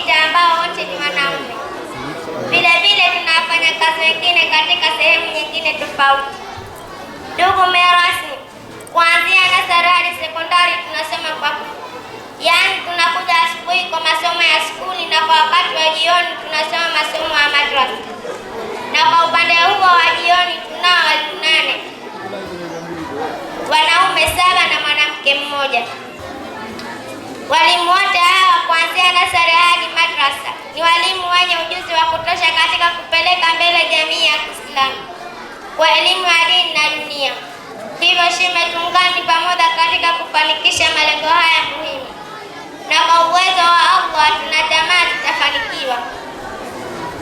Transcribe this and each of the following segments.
6 ambao wote ni wanaume. Vile vile tuna wafanyakazi wengine katika sehemu nyingine tofauti. Ndugu mgeni rasmi, kuanzia nasari hadi sekondari tunasoma kwa, yaani tunakuja asubuhi kwa masomo ya skuli na kwa wakati wa jioni tunasoma masomo ya madrasa. Na kwa upande huo wa jioni tunao walimu 8, wanaume 7 na mwanamke 1. Walimu wote hawa kuanzia nasari hadi madrasa ni walimu wenye ujuzi wa kutosha katika kupeleka mbele jamii ya Kiislamu kwa elimu ya dini na dunia. Hivyo shime tuungane pamoja katika kufanikisha malengo haya muhimu, na kwa uwezo wa Allah tunatamaa tutafanikiwa.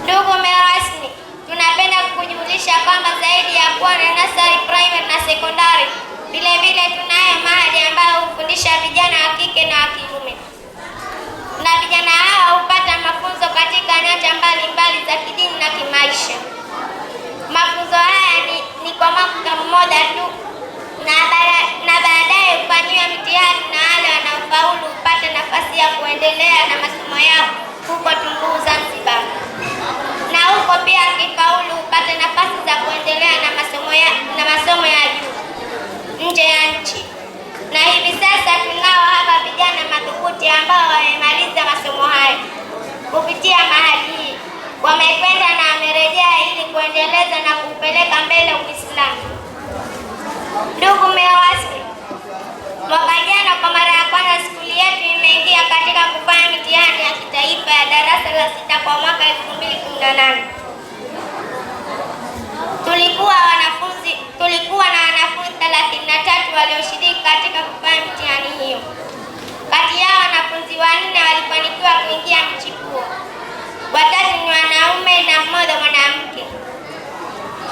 Ndugu mgeni rasmi, tunapenda kukujulisha kwamba zaidi ya kuwa na nursery, primary na sekondari, vile vile tunayo mahadi ambayo hufundisha vijana wa kike na wa kiume, na vijana hawa hupata mafunzo katika nyanja mbalimbali za kidini na kimaisha. Mafunzo haya ni kwa mwaka mmoja tu, na baadaye hufanyiwa mitihani na wale wanaofaulu hupata nafasi ya kuendelea na masomo yao huko Tunguu Zanzibar, na huko pia akifaulu hupata nafasi za kuendelea na masomo ya juu nje ya nchi. Na hivi sasa tunao hapa vijana madhubuti ambao wamemaliza masomo hayo kupitia mahali hii, wamekwenda na wamerejea ili kuendeleza na kuupeleka mbele Uislamu. Ndugu mgeni rasmi, mwaka jana kwa mara ya kwanza skuli yetu imeingia katika kufanya mitihani ya kitaifa ya darasa la 6 kwa mwaka 2018. Tulikuwa na wanafunzi 33 walioshiriki katika kufanya mitihani hiyo. Kati yao wanafunzi 4 walifanikiwa kuingia mchipuo, 3 ni wanaume na 1 mwanamke.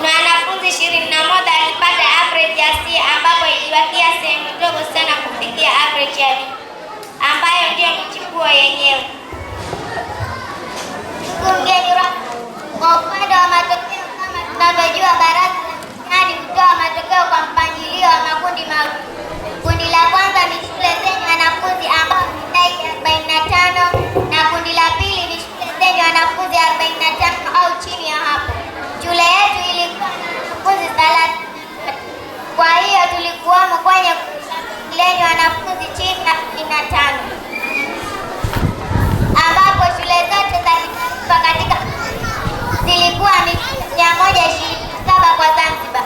Na wanafunzi 21 walipata average ya C, ambapo ilibakia sehemu ndogo sana kufikia average ya B ambayo ndio michipuo yenyewe. Ndugu mgeni rasmi, kwa upande wa matokeo, kama tunavyojua, baraza la mitihani hutoa matokeo kwa mpangilio wa makundi mawili. Kundi la kwanza ni shule zenye wanafunzi ambao ni zaidi ya 45 na kundi la pili ni shule zenye wanafunzi 45 au chini ya hapo. Shule yetu ilikuwa na wanafunzi 33. Kwa hiyo tulikuwamo kwenye kundi la pili lenye wanafunzi chini ya 45, ambapo shule zote za kitaifa katika zilikuwa ni 127 kwa Zanzibar.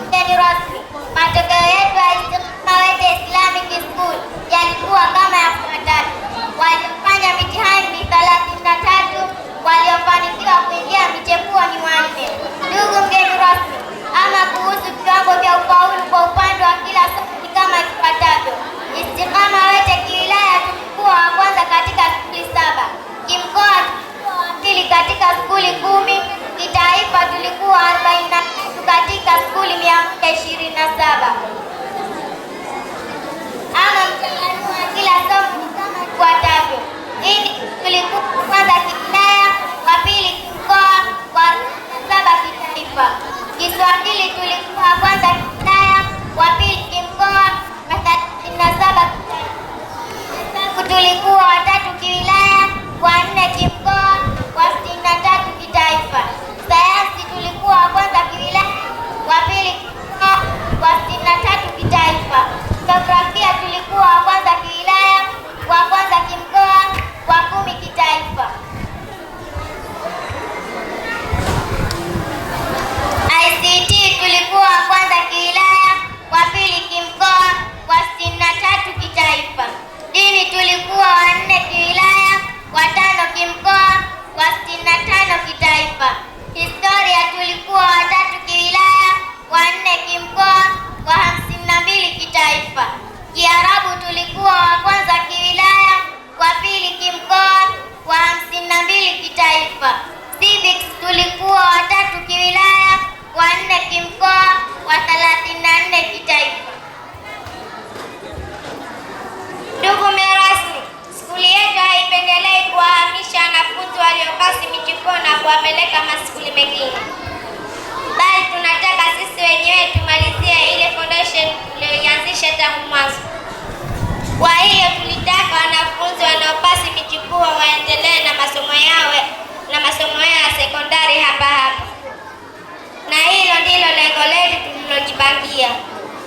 Mgeni rasmi, matokeo yetu ya Istiqama Wete Islamic School yalikuwa kama yafuatavyo: waliofanya mitihani ni 33, waliofanikiwa kuingia michepuo ni 4. Ndugu mgeni rasmi, ama kuhusu viwango vya ufaulu kwa upande wa kila somo ni kama ifuatavyo: Istiqama Wete kiwilaya tulikuwa wa kwanza katika skuli 7, kimkoa tulikuwa wa pili katika skuli 10, kitaifa tulikuwa 43 katika skuli 127. Ama mchanganuo wa kila somo ni kama ifuatavyo: English tulikuwa wa kwanza kiwilaya, wa pili kimkoa, wa 47 kitaifa. Kiswahili tulikuwa wa kwanza kiwilaya, wa pili kimkoa, wa 37 kitaifa. Hesabu tulikuwa wa 3 kiwilaya, wa 4 kimkoa, wa 63 kitaifa. Sayansi tulikuwa wa kwanza kiwilaya, wa pili kimkoa, wa 63 kitaifa. Jiografia tulikuwa wa kwanza kiwilaya, wa kwanza kimkoa, wa 10 kitaifa. ICT tulikuwa wa kwanza kiwilaya, wa pili kimkoa, wa 63 kitaifa. Dini tulikuwa wa 4 kiwilaya, wa 5 kimkoa, wa 65 kitaifa. Historia tulikuwa wa 3 kiwilaya, wa 4 kimkoa, wa 52 kitaifa. Kiarabu tulikuwa wa kwanza kiwilaya, wa pili kimkoa, wa 52 kitaifa. Civics tulikuwa wa 3 kiwilaya, wa 4 kimkoa, wa 34 kitaifa. Ndugu mgeni rasmi, skuli yetu haipendelei kuwahamisha wanafunzi waliopasi michipuo na kuwapeleka maskuli mengine, bali tunataka sisi wenyewe tumalizie ile foundation tuliyoianzisha tangu mwanzo. Kwa hiyo tulitaka wanafunzi wanaopasi michipuo waendelee na masomo yao ya sekondari hapa hapa, na hilo ndilo lengo letu tulilojipangia.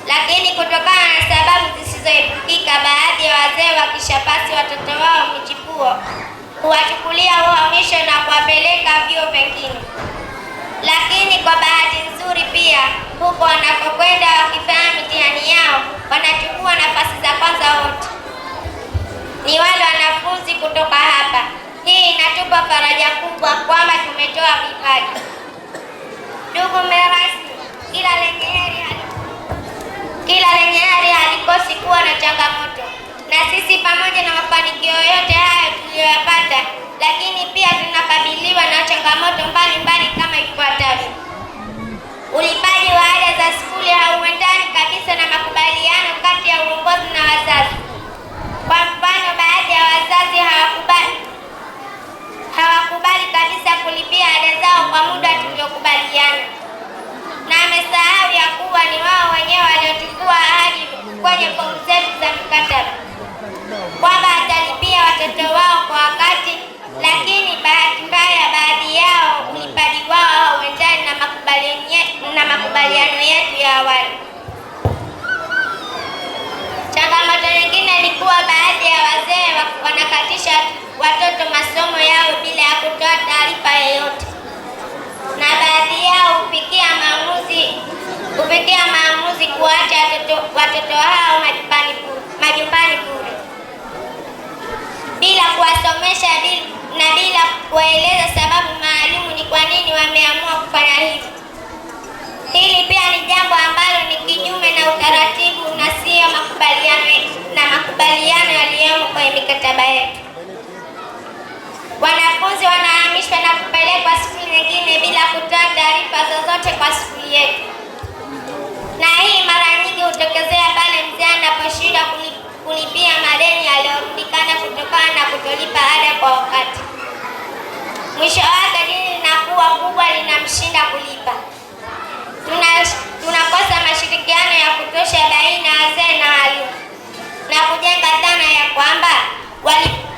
Lakini kutokana na sababu zisizoepukika, baadhi ya wazee wakishapasi watoto wao michipuo huwachukulia uhamisho na kuwapeleka vyuo vingine. Lakini kwa bahati nzuri pia, huko wanakokwenda wakifanya mitihani yao wanachukua nafasi za kwanza wote ni wale wanafunzi kutoka hapa. Hii inatupa faraja kubwa kwamba tumetoa vipaji. Ndugu mgeni rasmi, kila lenye heri halikosi kuwa na changamoto, na sisi pamoja na mafanikio yote haya tuliyoyapata, lakini pia tunakabiliwa na changamoto mbalimbali kama ifuatavyo. Ulipaji wa ada za skuli hauendani kabisa na makubaliano kati ya uongozi na wazazi. Kwa mfano, baadhi ya wazazi hawakubali kabisa kulipia ada zao kwa muda tuliokubaliana, na amesahau ya kuwa ni wao wenyewe waliochukua ahadi kwenye fomu zetu za mkataba kwamba atalipia watoto wao kwa wakati, lakini bahati mbaya baadhi yao ulipaji wao hauendani na makubaliano yetu ya awali. Changamoto nyingine ni kuwa baadhi ya wazee wanakatisha watoto masomo yao bila ya kutoa taarifa yoyote, na baadhi yao hufikia maamuzi kuacha watoto hao majumbani bure bila kuwasomesha na bila kuwaeleza sababu maalumu ni kwa nini wameamua kufanya hivyo. Hili pia ni jambo ambalo ni kinyume na utaratibu na sio makubaliano yaliyomo kwenye mikataba yetu. Wanafunzi wanahamishwa na kupelekwa skuli nyingine bila kutoa taarifa zozote kwa skuli yetu, na hii mara nyingi hutokezea pale mzee anaposhindwa kulipia madeni yaliyorundikana kutokana na kutolipa ada kwa wakati. Mwisho wake deni linakuwa kubwa, linamshinda kulipa. Tunakosa mashirikiano ya kutosha baina ya wazee na walimu na kujenga dhana ya kwamba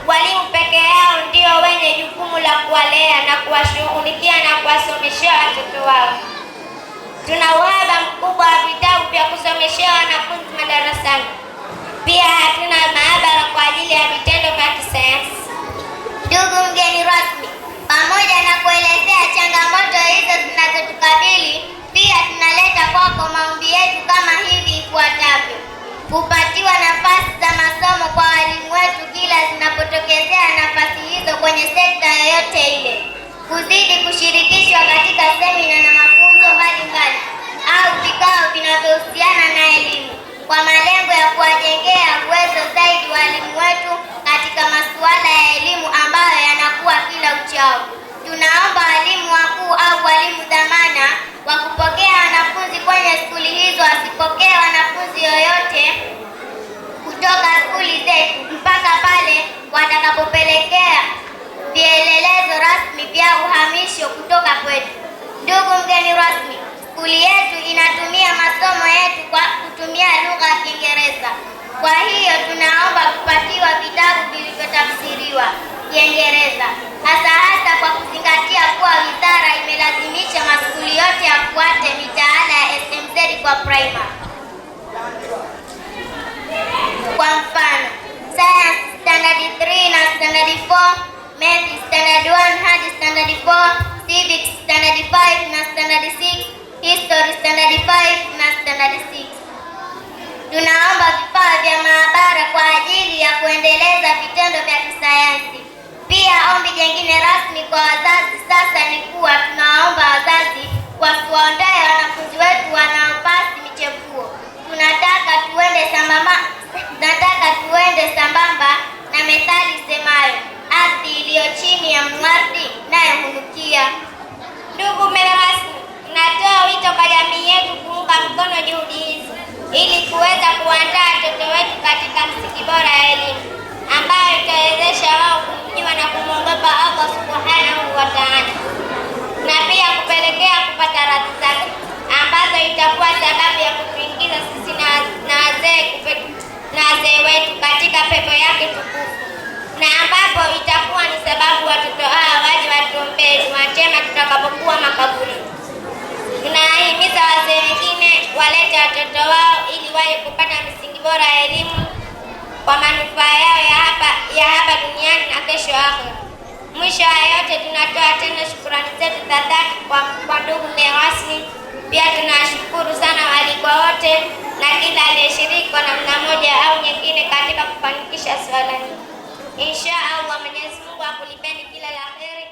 walimu peke yao ndio wenye jukumu la kuwalea na kuwashughulikia na kuwasomeshea watoto wao. Tuna uhaba mkubwa wa vitabu vya kusomeshea wanafunzi madarasani. Pia hatuna maabara kwa ajili ya vitendo vya kisayansi. Ndugu mgeni rasmi, pamoja na kuelezea changamoto hizo zinazotukabili, pia tunaleta kwako maombi yetu kama hivi ifuatavyo: kupatiwa nafasi za masomo kwa walimu wetu kila zinapotokezea nafasi hizo kwenye sekta yoyote ile, kuzidi kushirikishwa katika semina na mafunzo mbalimbali au vikao vinavyohusiana na elimu kwa malengo ya kuwajengea uwezo zaidi walimu wetu katika masuala ya elimu ambayo yanakuwa kila uchao. Tunaomba walimu wakuu au walimu dhamana wa kupokea wanafunzi kwenye skuli hizo wasipokee wanafunzi yoyote kutoka skuli zetu mpaka pale watakapopelekea vielelezo rasmi vya uhamisho kutoka kwetu. Ndugu mgeni rasmi, skuli yetu inatumia masomo yetu kwa kutumia lugha ya Kiingereza. Kwa hiyo tunaomba kupatiwa vitabu vilivyotafsiriwa Kiingereza, hasa hasa kwa kuzingatia kuwa wizara imelazimisha maskuli yote yafuate mitaala ya SMZ kwa primary. Kwa mfano, Science Standard 3 na Standard 4, Math Standard 1 hadi Standard 4, Civics Standard 5 na Standard 6, History Standard 5 na Standard 6. Tunaomba vifaa vya maabara kwa ajili ya kuendeleza vitendo vya kisayansi. Pia ombi jengine rasmi kwa wazazi sasa ni kuwa tunaomba wazazi wasiwaondoe wanafunzi wetu wanaopasi michepuo. Tunataka tuende sambamba na methali isemayo, ardhi iliyo chini ya mwardi nayo hunukia. Ndugu mgeni rasmi, tunatoa wito kwa jamii yetu kuunga mkono juhudi hizi ili kuweza kuandaa watoto wetu katika msingi bora ya elimu ambayo itawezesha wao kumjua na kumwogopa Allah Subhanahu wa Ta'ala, na pia kupelekea kupata radhi zake ambazo itakuwa sababu ya kutuingiza sisi na wazee wetu katika pepo yake tukufu na ambapo itakuwa ni sababu watoto hawa waje watuombee dua njema tutakapokuwa makaburini. Tunawahimiza wazee wengine walete watoto wao ili waje kupata misingi bora ya elimu kwa manufaa yao ya hapa duniani na kesho akhera. Mwisho wa yote, tunatoa tena shukurani zetu za dhati kwa ndugu mgeni rasmi. Pia tunawashukuru sana waalikwa wote na kila aliyeshiriki kwa namna moja au nyingine katika kufanikisha swala hili. Insha Allah, Mwenyezi Mungu akulipeni kila la kheri.